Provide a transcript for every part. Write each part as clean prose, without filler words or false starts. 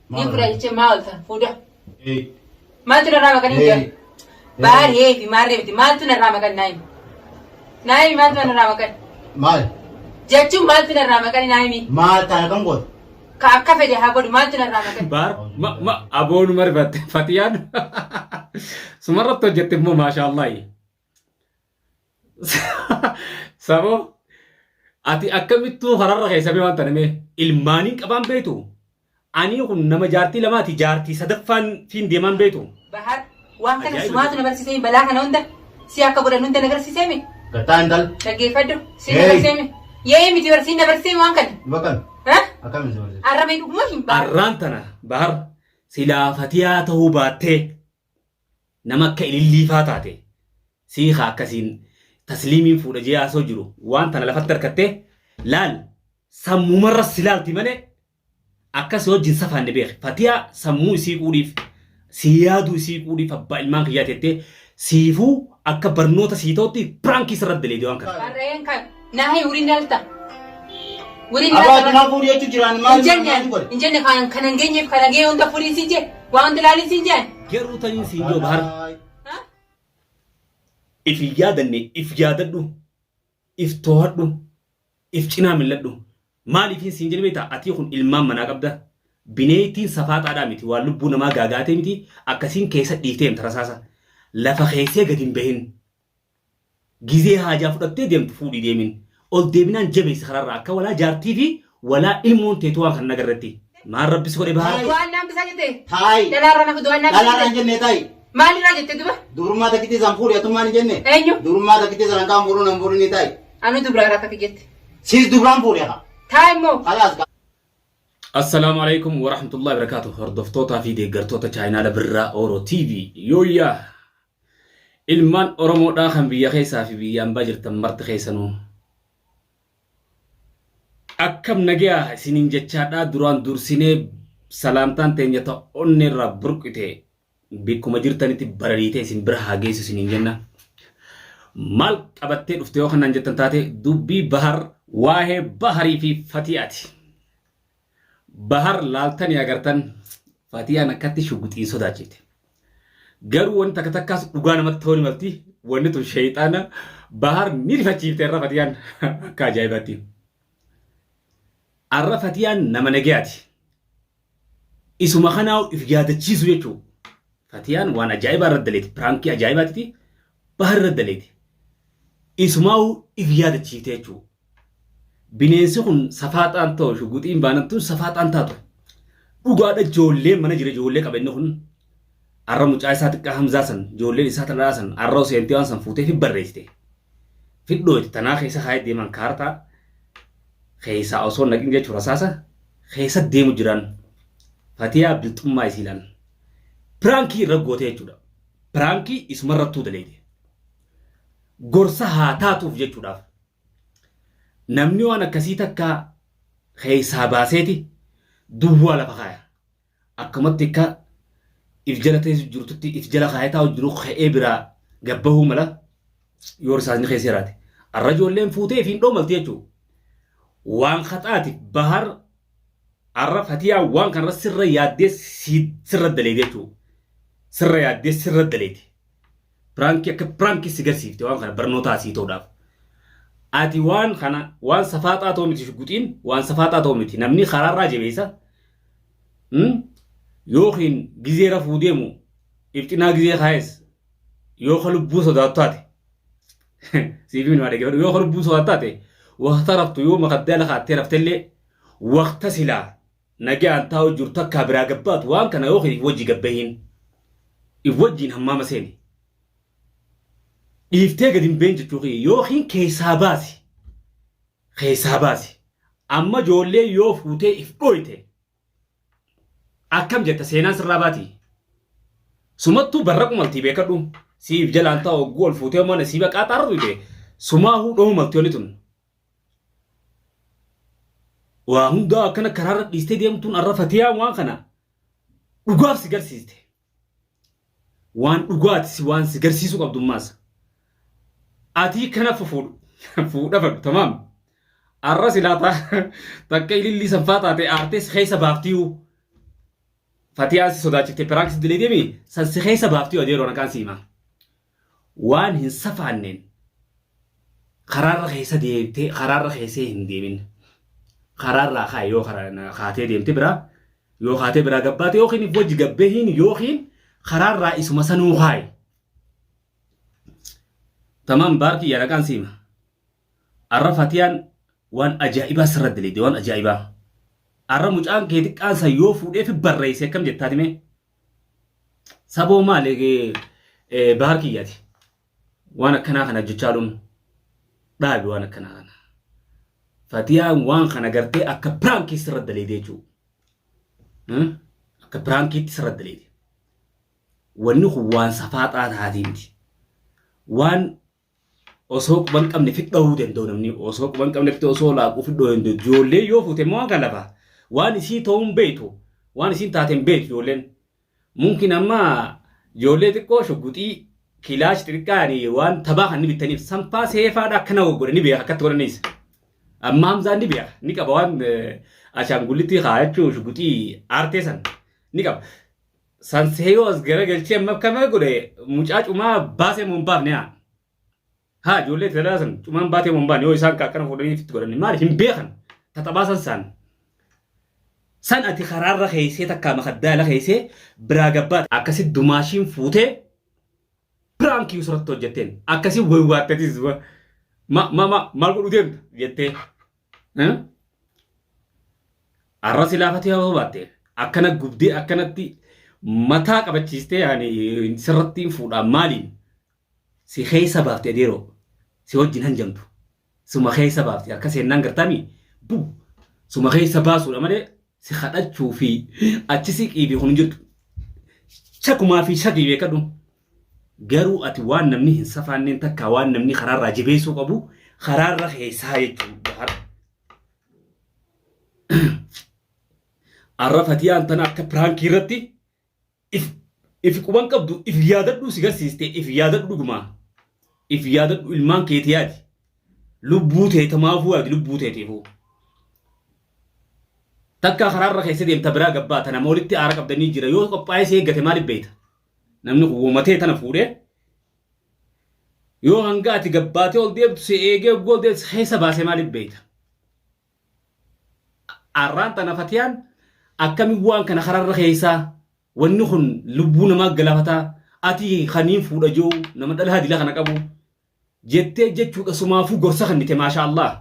Ni fuudha jecha maa olta fuudha. Ee. Maaltu narraa maqan hin Ee. jira. Baaree fi maarree miti maaltu narraa maqan naayimi. Naayimi maaltu narraa maqan. Maal? Jechuun maaltu narraa maqan naayimi. Maal taana kan goote? Ka akka fedhe haa godhu maaltu narraa maqan. Baar ma ma aboonuma rifatte fatiyaan sumarratti hojjette immoo maashaallahi. Saboo ati akkamittuu kararra keessa mee waan tana mee ilmaaniin qabaan beektu anii kun nama jaartii lamaati jaartii sadaffaan fiin deemaan beektu. Bahar waan kana Ajaa'iba. sumaatu na barsiisee balaa kana hunda si akka godhan hunda na garsiisee mi? Gattaa intal. Dhaggeeffadhu si na Hey. barsiisee mi? Yee miti barsiin na barsiisee waan kana. Bakkan. Ha? Akkamiin si barsiisa? Arrabee dhuguma hin baar. Arraan tana bahar silaa fatiyaa ta'uu baattee nama akka ililliifaa taate sii kaa akkasiin tasliimiin fuudha jee haasoo jiru waan tana lafatti harkattee laal sammumarra si laalti malee akka si wajjin safaanne beeki fatiyaa sammuu isii quudhiif si yaaduu isii quudhiif abbaa ilmaan kiyyaa tettee siifuu akka barnoota sii ta'utti piraankii sirra daleedee waan kana. Harreen kan naa hin wuriin dhalta. Wuriin Abaa dhalta. addunyaa fuudhii jechuun jiraan maal Hin jenne maal godhe? hin jenne kan kan hin geenyeef kana gahee hunda furii siin jee waa hunda laalin siin jeen. Garuu taniin siin joo bahar if hin yaadanne if yaadadhu if too'adhu if cinaa milladhu maaliifin siin jedhe beektaa atii kun ilmaan manaa qabda bineeytiin safaaxaadhaa miti waan lubbuu namaa gaagaatee miti akkasiin keessa dhiiftee deemta rasaasa lafa keessee gadi hin bahin Gizee haajaa fudhattee deemtu fuudhii deemin. Ol deebinaan jabeessi kararraa akka walaa jaartii fi walaa ilmoon teetu waan kana nagarretti. Maal rabbi si godhe Bahar? Du'aan naan bisaa jette. Taayi. Dhalaarraa nafu du'aan naan bisaa Dhalaarraa hin jette. jenne taayi. Maalirraa jette duba? Dubrummaa takkitti isaan fuudhi atummaan hin jenne. Eenyu? Dubrummaa takkitti isaan kaan fuudhuu nan fuudhu ni taayi. Anu dubraarraa takka jette. Siis dubraan fuudhe haa. Taa immoo. Kalaas kaa. Assalaamu alaikum warahmatullahi wabarakatuh. Hordoftootaa fi deeggartoota chaayinaala Birraa Oro TV. Yooyyaa! Ilmaan Oromoodhaa kan biyya keessaa fi biyya ambaa jirtan marti keessanuu. Akkam nagayaa isiniin jechaadhaa duraan dursinee salaamtaan teenya ta onnee irraa burqite bikkuma jirtanitti barariitee isin bira haa geessu isiniin jenna. Maal qabattee dhufte yoo kanaan jettan taate dubbii Bahar waa'ee Baharii fi Fatiyaati. Bahar laaltanii agartan Fatiyaan akkatti shuguxiin sodaachifte. Garuu wanti takka takkaas dhugaa namatti ta'uu ni malti. Wanni tun sheeyxaana Bahar ni rifachiifte irra Fatiyaan akka ajaa'ibaatti. Arra Fatiyaan nama nagayaati. Isuma kanaa if yaadachiisu jechuudha. Fatiyaan waan ajaa'ibaa irra daleeti. Piraankii ajaa'ibaatiti Bahar irra daleeti. Isumaa'uu if yaadachiifte jechuudha. Bineensi kun safaaxaan ta'u shuguxiin baanan tun safaaxaan taatu. Dhugaadha ijoolleen mana jira ijoollee qaba inni kun. Arra mucaa isaa xiqqaa Hamzaa san ijoolleen isaa talaa san arra seentee waan san fuutee fi barreessite. Fidhooyti tanaa keessa kaayee deeman kaartaa keessaa osoo naqin jechuun rasaasa keessa deemu jiran Fatiyaa bilxummaa isii ilaal. Piraankii irra gootee jechuudha. Piraankii isumarrattuu daleete. Gorsa haa taatuuf jechuudhaaf. Namni waan akkasii takka keessaa baaseeti duwwaa lafa kaaya. Akkumatti akka if jala teessu jirtutti if jala kaayee taa'u jiru ka'ee biraa gabbahuu mala yoo risaasni keessa jiraate. Arra ijoolleen fuutee ifiin dhoomalti jechuudha. Waan haxaati bahar arra fatiyaa waan kanarra sirra yaaddee sirra daleeti jechuudha. Sirra yaaddee sirra daleeti. Piraankii akka piraankii si garsiifte waan kana barnootaa sii ta'uudhaaf. Ati waan kana waan safaaxaa ta'u miti shugguxiin waan safaaxaa ta'u miti namni karaarraa jabeessa yookiin gizee rafuu deemu ifxinaa gizee kaayes yoo ka lubbuu sodaattu taate siif himi dhaggeeffadhu yoo ka lubbuu sodaattu taate waqta raftu yoo makaddaa lafa attee raftellee waqta silaa Nagayaan taa'u jiru takkaa biraa gabbaatu waan kana yookiin if wajji gabbahiin if wajjiin hammaama seeni dhiiftee gad hin been jechuu kiyya yookiin keessaa baasi keessaa baasi amma ijoollee yoo fuutee if dhooyte akkam jetta seenaan sirraa baati sumattuu barraqu maltii beekadhu siif jalaan taa'u ogguu ol fuutee mana sii baqaa xaarra tuyte sumaahuu dhohu malti wanni tun Waa hundaa akkana karaarra dhiistee deemtuun arra fatiyaan waan kana dhugaaf si garsiiste. Waan dhugaati si waan si garsiisuu qabdu ammaas. Atii kana fufuudhu fuudha fadhu tamaam. Arra silaa takka ilillii sanfaa taate aartee si keessa baaftiyu. Fatiyaan si sodaachifte piraank si dileedeemi san si keessa baaftii adeeroo nakaan si hima. Waan hin safaanneen karaarra keessa deemtee karaarra keessee hin deemin. Karaarraa kaa'i yoo kaatee deemte biraa yoo kaatee biraa gabbaate yookiin if wajji gabbeehiin yookiin karaarraa isuma sanuu kaa'i. Tamaam baarkii yaa naqaan si hima. Arra Fatiyaan waan ajaa'ibaa sirra daleedde waan ajaa'ibaa. Arra mucaan kee xiqqaan san yoo fuudhee fi barreesse akkam jettaati mee? Saboo maali bahar kiyyaati. Waan akkanaa kana hojjechaa dhuun dhaabi waan akkanaa kana. Fatiyaan waan kana gartee akka piraankii sirra daleedde jechuudha. Akka piraankiitti sirra daleedde. Wanni kun waan safaaxaa taatii miti. Waan osoo quban qabne fidha'uu danda'u namni osoo quban qabne fitte osoo laaquu fidha'uu danda'u ijoollee yoo fuute immoo waan kana lafa waan isii ta'uun beektu waan isiin taateen beektu ijoolleen mumkin amma ijoollee xiqqoo shugguxii kilaash xixiqqaa yani waan tabaa kan ni bittaniif sanfaa seefaadha akkana godhe ni beeka akkatti godhaniis amma Hamzaan ni beeka ni qaba waan ashaangullitti kaayachuu shugguxii aartee san ni qaba San seeyoo as garagalchee amma akkana godhe mucaa cumaa baasee moo hin baafne haa. Haa ijoollee itti dhalaa san cumaan baatee moo hin baafne yoo isaan akkana fuudhanii itti godhan maali hin beekan taxabaa san saan. San ati karaarra keessee takkaa makaddaa ala keessee biraa gabbaate akkasi dumaashiin fuutee piraankii usirratti hojjetteen akkasi waywaattetis ma ma ma maal godhuu deemta jettee. Arra silaa fatee yoo baatte akkana gubdee akkanatti mataa qabachiistee yaani sirratti hin fuudhaa maaliin si keessa baafte adeeroo si wajjin hanjamtu suma keessa baafte harka seennaan gartaami bu suma keessa baasuudha malee si kadhachuu fi achi siqii fi kun hin jirtu shakumaa fi shakii beekadhu. Garuu ati waan namni hin safaanneen takkaa waan namni karaarraa jabeessuu qabu karaarra keessaa jechuudha. Arra fatiyaan tana akka piraankii irratti if if quban qabdu if yaadadhu si garsiiste if yaadadhu dhugumaa if yaadadhu ilmaan keeti yaadi lubbuu teetamaafuu yaadi lubbuu teetiifuu. Takkaa karaarra keessa deemta biraa gabbaata nama walitti aara qabdanii jira yoo qophaa'ee si eeggate maaliif beekta? Namni kun womatee tana fuudhee yoo hanga ati gabbaatee ol deemtu si eegee ogguu ol deemtu si keessa baasee maaliif beekta? Arraan tana fatiyaan akkamiin waan kana kararra keessaa wanni kun lubbuu namaa galaafataa ati kaniin fuudha jiru nama dhalaa dila kana qabu jettee jechuudha sumaafuu gorsa kennite maasha Allah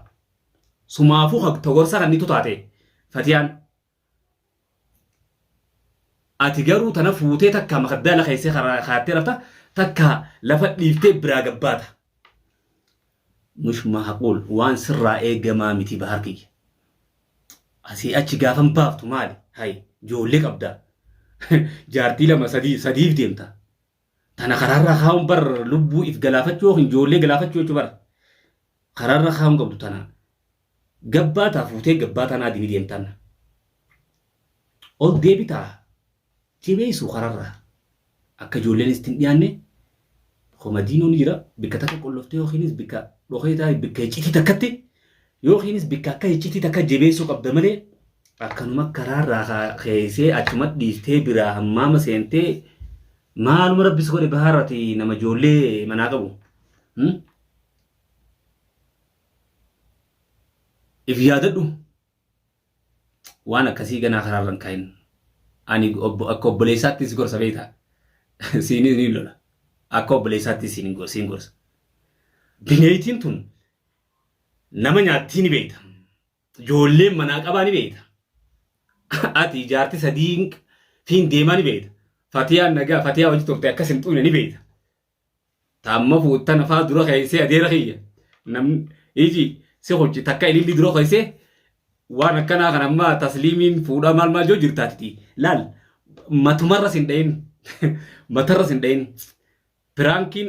sumaafuu gorsa kennitu taate fatiyaan. Ati garuu tana fuutee takka makaddaa lafa keessee kaattee rafta takka lafa dhiiftee biraa gabbaata. Mush maaquul waan sirraa eegamaa miti bahar kiyya. Asii achi gaafan baaftu maali? Hay ijoollee qabda. Jaartii lama sadii sadiif deemta. Tana karaarraa kaa'uun bar lubbuu if galaafachuu yookiin ijoollee galaafachuu jechuu bar. Karaarra kaa'uun qabdu tana. Gabbaataa fuutee gabbaataa naa dini deemtan. Ol deebitaa jabeessuu kararraa akka ijoolleenis itti hin dhiyaanne komadiinoo ni jira bikka takka qolloftee yookiinis bikka dhokeetaa bikka iccitii takkatti yookiinis bikka akka iccitii takka jabeessuu qabda malee akkanuma karaarraa keessee achuma dhiiftee biraa hammaama seentee maaluma rabbis godhe bahaarati nama ijoollee manaa qabu. If yaadadhu. Waan akkasii ganaa karaarra hin kaa'in. Ani akka obboleessaatti si gorsa beektaa. Siinis ni lola. Akka obboleessaatti siin gorsa. Bineeytiin tun nama nyaattii ni beekta. Ijoolleen manaa qabaa ni beekta. Ati jaarti sadii fiin deemaa ni beekta. Fatiyaan nagaa fatiyaa hojii turte akkas hin xuune ni beekta. Taamma fuuttan afaa dura keessee adeera kiyya. Namni iji si hojji takka ililli dura keessee waan akkanaa kan amma tasliimiin fuudhaa maal maal joo jirtaatiti. Laal matumarra sin dhayin matarra sin dhayin. Piraankiin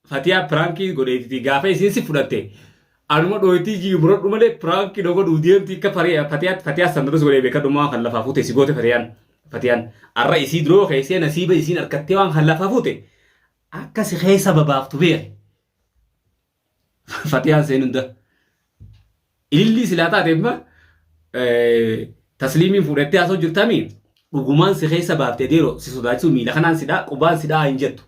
fatiyaa piraankii godheetiti gaafa isiin si fudhatte anuma dhooytii jii muradhu malee piraankii na godhuu deemti akka fatiyaa fatiyaa san duras godhee beekadhu waan kan lafaa fuute si goote fatiyaan fatiyaan arra isii duroo keessee nasiiba isiin arkattee waan kan lafaa fuute akka si keessa babaaftu beeki fatiyaan seen hunda ilillii silaa taate imma tasliimiin fuudhattee haasoo jirtami Dhugumaan si keessa baaftee deeroo si sodaachisuu miila kanaan si dha'a qubaan si dha'a hin jettu.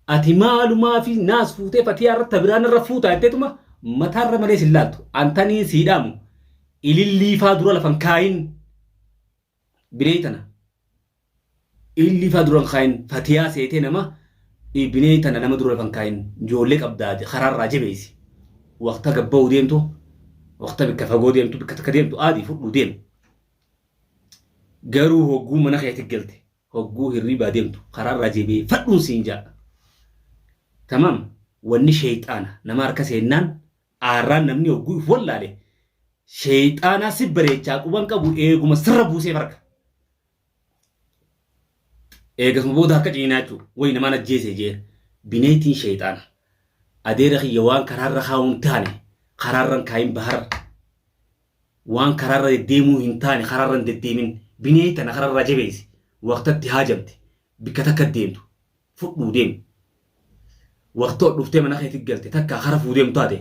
Ati maalumaa fi naas fuutee fatiyaa irratti biraan irra fuutaa jetteetuma mataarra malee sin laaltu. Antaniin sii dhaamu ilillii faa dura lafan kaayin binee tana. Ilillii faa dura hin kaayin fatiyaa seetee nama binee tana nama dura lafan kaayin ijoollee qabdaa karaarraa jabeessi. Waqta gabba'uu deemtu waqta bikka fagoo deemtu bikka takka deemtu aadii fudhuu deemu. Garuu hogguu mana keetti galte hogguu hirribaa deemtu karaarraa jabeeffadhuun siin ja'a. Tamaam wanni sheeyxaana nama harka seennaan aarraan namni hogguu if wallaale sheeyxaanaa si bareechaa quban qabu eeguma sirra buusee farka. Eegasuma booda harka ciniinaa jechuudha. Wayi namaan ajjeese jee bineetiin sheeyxaana. Adeera kiyya waan karaarra kaa'uun hin taane karaarra hin kaayin bahar. Waan karaarra deddeemuu hin taane karaarra hin deddeemin. Binee tana karaarraa jabeessi. Waqtatti haajamte bikka takka deemtu fudhuu deemi. Waqta ol dhuftee mana keetti galte takka kara fuu deemtu taate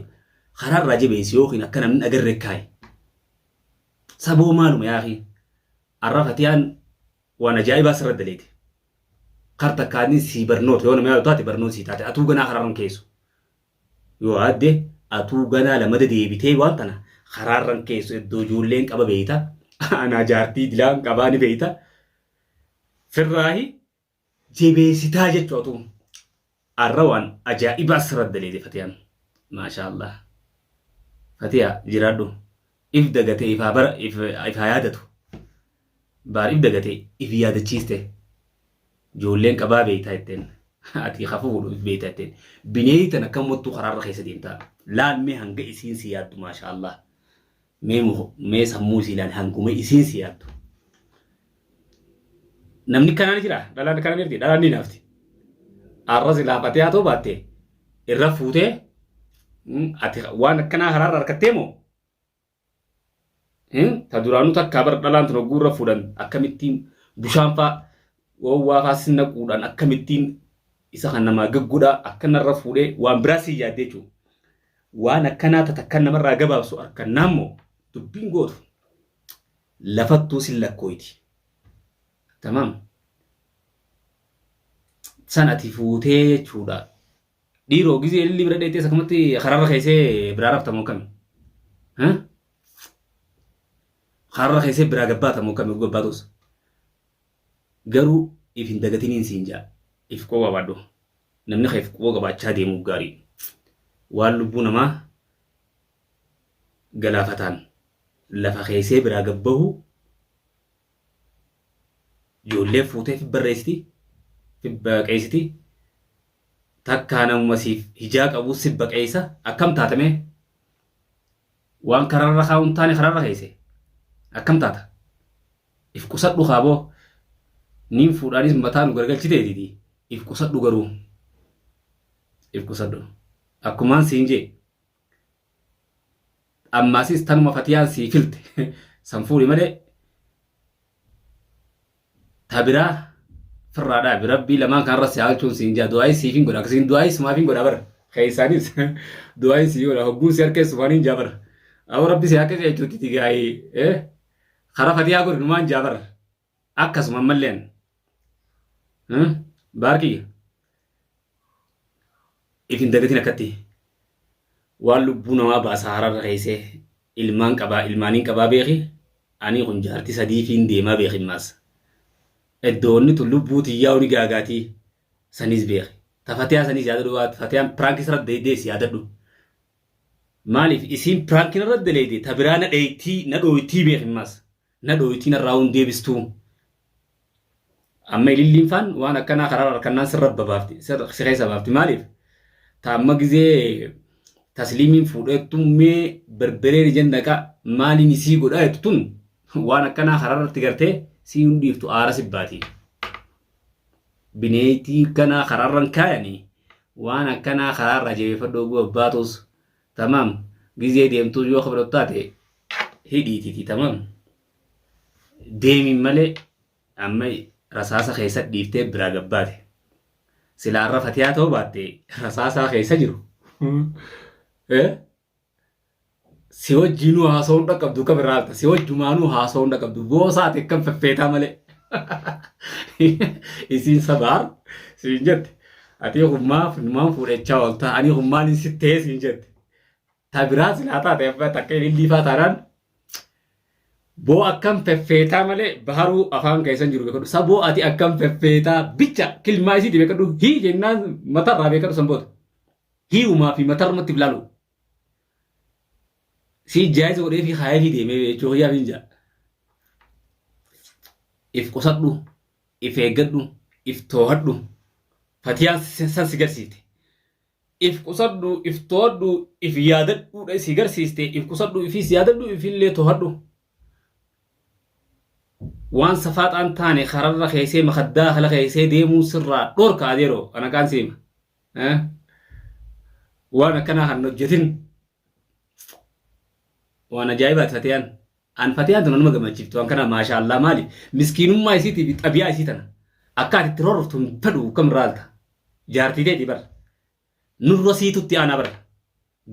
karaarraa jabeessi yookiin akka namni hin agarre kaayi. Saboo maaluma yaakii. Arra fatiyaan waan ajaa'ibaa sirra daleete. Kar takkaanii sii barnoota yoo nama yaadu taate barnoota sii taate atuu ganaa karaarran keessu. Yoo yaadde atuu ganaa lamada deebitee waan tana karaarran keessu iddoo ijoolleen qaba beeyta. Anaa jaartii dilaan qabaa ni beeyta. Firraahi jebeessitaa jechuu atuu. Arra waan ajaa'ibaa sirra daleete fatiyaan. Maashaa Allah. Fatiyaa jiraadhu. If dagatee ifaa bara ifaa yaadatu. Baar if dagatee if yaadachiiste. Ijoolleen qabaa beeytaa jetteen. Ati ka fuudhu if beeytaa jetteen. Bineeyyi tan akkam wattuu karaarra keessa deemtaa. Laal mee hanga isiin si yaaddu maashaa Allah. Mee mee sammuu isii ilaali hanguma isiin si yaaddu. Namni kanaan jira dhalaan kanaan jirti dhalaan ni naafti. Arra silaa fatee haa ta'u baatte irra fuutee ati waan akkanaa karaarra harkattee moo Ta duraanuu takkaa bar dhalaan tun hogguu irra fuudhan akkamittiin bushaan faa wawwaa faa si naquudhaan akkamittiin isa kan namaa gaggodhaa akka narra fuudhee waan biraa si yaaddee jechuudha. Waan akkanaa ta takkan namarraa gabaabsu harkannaan moo dubbiin gootu lafattuu sin lakkooyti. Tamaam. San ati fuutee jechuudha. Dhiiroo gizee ilillii bira dheexxees akkamatti karaarra keessee biraa rafta moo akkami? Karaarra keessee biraa gabbaata moo akkami gabbaatus? Garuu if hin dagatiniin siin jaa. If quba qabaadhu. Namni kan if quba qabaachaa deemuuf gaarii. Waan lubbuu namaa galaafataan lafa keessee biraa gabbahu ijoollee fuutee fi barreessiti fi baqeessiti takkaa namuma siif hijaa qabuu si baqeessa akkam taata mee waan kararra kaa'u hin taane kararra keesse akkam taata if qusadhu kaaboo niin fuudhaanis mataa nu gargalchiteetiti if qusadhu garuu if qusadhu akkumaan siin jee ammaasis tanuma fatiyaan sii filte san fuudhi malee ta biraa firraa dhaabi rabbii lamaan kanarra si haalchuun siin jaa du'aayii siif hin godha akkasiin du'aayii sumaaf hin godha bara keessaanis du'aayii sii godha hogguun si harkee sumaan hin jaa bara awwa rabbi si harkee jechuutti tigaayii karaa fatiyaa godhi numaan jaa bara akkasuma ammalleen baarkiyya if hin dagatin akkatti waan lubbuu namaa baasaa hararra keessee ilmaan qabaa ilmaaniin qabaa beeki anii kun jaartii sadiifiin deemaa beeki maas iddoonni tun lubbuu tiyyaa ni gaagaatii saniis beeki ta fatiyaa saniis yaadadhu waa fatiyaan piraankii sirra deedees yaadadhu maaliif isiin piraankii narra daleeyde ta biraa na dheeytii na dhooytii beeki maas na dhooytii narraa hun deebistuu Amma ililliin faan waan akkanaa karaa harkannaan sirra babaafti si keessa baafti maaliif ta amma gizee tasliimiin fuudheettu mee berbereen ija naqa maaliin isii godhaa jettu tun waan akkanaa karaa irratti gartee sii hin dhiiftu aara si baati. Bineeytii kanaa karaarran kaayanii waan akkanaa karaarraa jabeeffadhu oguu abbaatus tamaam gizee deemtuus yoo kabadhatu taate hidhiititi tamaam. Deemin malee amma rasaasa keessa dhiiftee biraa gabbaate. Silaa har'a fatiyaa ta'uu baatte rasaasaa keessa jiru. Si wajjiinuu haasa'uun dhaqqabdu kam irraa hafta. Si wajjumaanuu haasa'uun dhaqqabdu. Boosaati akkam feffeetaa malee. Isiin sabaar siin jette. Ati kun maaf numaan fuudhechaa oolta. Ani kun maaliin sittee siin jette. Ta biraa silaa taate abbaa takka ilillii faa taanaan boo akkam feffeetaa malee baharuu afaan keessan jiru beekadhu. Saboo ati akkam feffeetaa bicha kilmaa isiiti beekadhu. Hii jennaan matarraa beekadhu san booda. Hiiumaa fi matarrumatti ilaalu. Sii jaayiza godhee fi kaayee fi deemee jechuu kiyyaaf hin jaa. If qusadhu, if eeggadhu, if toohadhu. Fatiyaan san si garsiifte. If qusadhu, if toohadhu, if yaadadhuudha si garsiiste. If qusadhu, ifis yaadadhu, ifillee toohadhu. Waan safaaxaan taane kararra keessee makaddaa kala keessee deemuun sirraa dhorka adeeroo ana kaan siima. Waan akkanaa kan hojjetin waan ajaa'ibaati fatiyaan. An fatiyaan tun nama gammachiiftu waan kana maashaallaa maali miskiinummaa isiitii fi xabiyaa isii tana akka ati itti roorroftu hin fedhu kam irraa alta. Jaartii teeti bar. Nurra siitutti aanaa bar.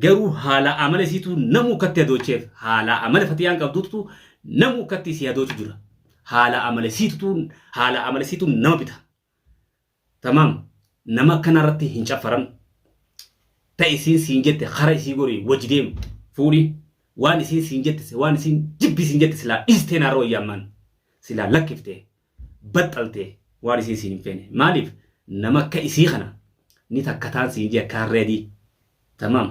Garuu haala amala isiitu namuu akkatti hadoocheef haala amala fatiyaan qabduutu namuu akkatti isii hadoochu jira. Haala amala isiitutu haala amala isiitu nama bita. Tamaam nama akkanaa irratti hin caffaran. Ta isiin siin jette kara isii gori wajji deemu fuudhi waan isiin siin jette waan isiin jibbi siin jette silaa dhiistee naarra wayya ammaan silaa lakkiftee baxxaltee waan isiin siin hin feene maaliif nama akka isii kana ni takkataan siin jee akka harree adii tamaam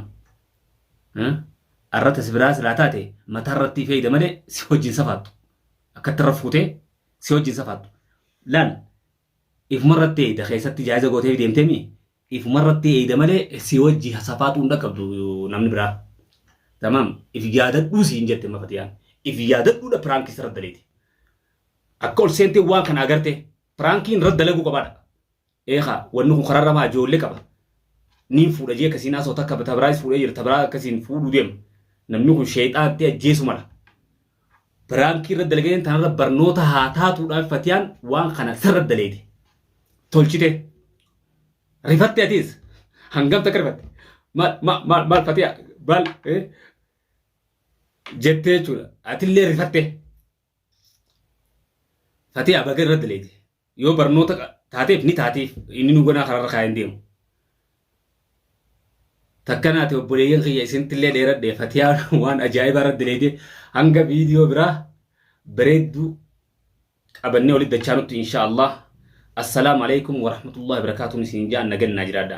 arrata si biraa silaa taate mataa irratti feeyda malee si wajjin safaattu akkatti irra fuutee si wajjin safaattu laal Ifuma irratti eeyda keessatti jaayiza gooteef deemteemi ifuma irratti eeyda malee si wajji safaaxuu hin dhaqqabdu namni biraa. Tamaam if yaadadhuu siin jette amma fatiyaan. If yaadadhuudha piraankii sirra daleeti. Akka ol seentee waan kana agarte piraankiin irra dalaguu qabaadha. Eekaa wanni kun kararra maa ijoollee qaba. Niin fuudha jee akkasiin haasoo takka tabiraayis fuudhee jira tabiraa akkasiin fuudhuu deema. Namni kun sheexaatti ajjeesu mala. Piraankii irra dalageen tanarra barnoota haa taatuudhaaf fatiyaan waan kana sirra daleete. Tolchite. Rifatte atiis. Hangam takka rifatte. Maal maal maal maal fatiyaa maal jettee jechuudha. Atillee rifatte. Fatiyaa baga irra daleete. Yoo barnoota taateef ni taatiif inni nu ganaa kararra kaayeen deemu. Takkanaati obboleeyyan kiyya isintillee dheeradhe fatiyaan waan ajaa'ibaa irratti daleete hanga viidiyoo biraa bareedduu qabannee walitti dachaanutti insha Allah. Assalaamu alaikum warahmatullahi wabarakatuh isin jaan nagannaa jiraadha.